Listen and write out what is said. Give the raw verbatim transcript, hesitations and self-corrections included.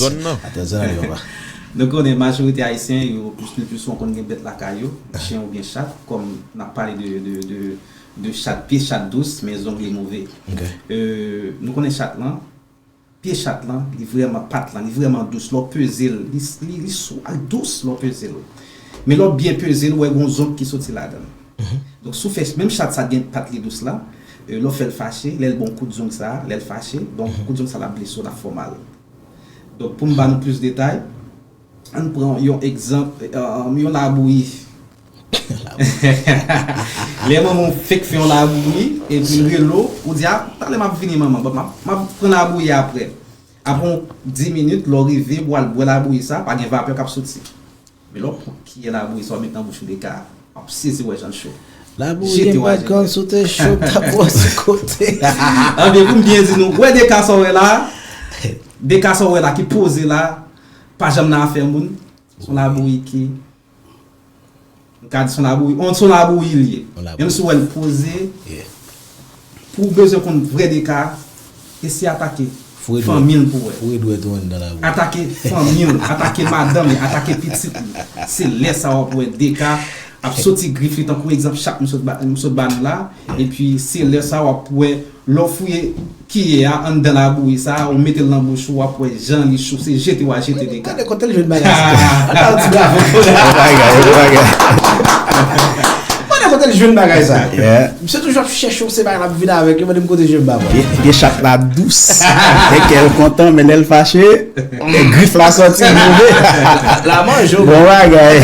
zòn nan. Attention ale papa. Nou konnen majorite ayisyen yo plis li plis souvan konn gen bèt lakay yo, chen oubyen chat, kòm n ap pale de, de, de, de chat, pye chat dous, men zong li move. Ok. Euh, nou konnen chat lan, pye chat lan, li vrèman, pat lan, li vrèman dous. Lè w peze l, li, li, li sou, dous lè w peze l. Men lè w byen peze l, ou wè gen yon zong ki soti ladan l. Donk, si w fè, menm chat sa gen pat li dous la, euh, lè w fè l fache, lè l ba w kout zong sa, lè l fache, donk, kout zong sa l ap blese w, l ap fè w mal. Donk, pou m ba nou plis detay, ann pran yon egzanp, euh, yon labouyi. Lè manman w fèk fè yon labouyi, epi l rele w, ou di, a, talè m ap vini, manman, bon, m ap, m ap pran labouyi apre. Apre yon dis minit, lè w rive, pou w al bwè labouyi sa, pa gen vapè k ap soti. Men lè w pran kiyè labouyi sa, w met nan bouch ou, Deka, w ap sezi wè jan l cho. Labouyi gen pa konn sou te cho, t ap wè sou kote. Anben, pou m byen di nou, wè Deka sa w wè la, Deka sa w wè la, ki poze la, pa janm nan afè moun. Se yon labouyi ki, m ka di se yon labouyi, on, se yon labouyi li ye. Menm si w wè l poze, pou w bezwen konn vrè Deka, eseye atake fanmi l pou w wè. Foure dwèt ou anndan labouyi. Atake fanmi l, atake madanm li, atake pitit li. Se lè sa w ap wè Deka ap soti grif li, tankou egzanp chat m sot ba, m sot ba nou la. Epi se lè sa w ap wè, lè w fouye kiyè a anndan labouyi sa, ou mete l nan bouch ou, w ap wè jan li cho, se jete w a jete Deka. Gade kote l jwenn bagay sa. Ann ba l ti bravo. Bon bagay, bon bagay. Gade kote l jwenn bagay sa. Misye toujou ap chèche yon se bagay l ap vin avèk yo, mande m kote jwenn bagay. Pye chat la dous. Gen kè l kontan, men lè l fache, grif la soti move. La manje. Bon bagay.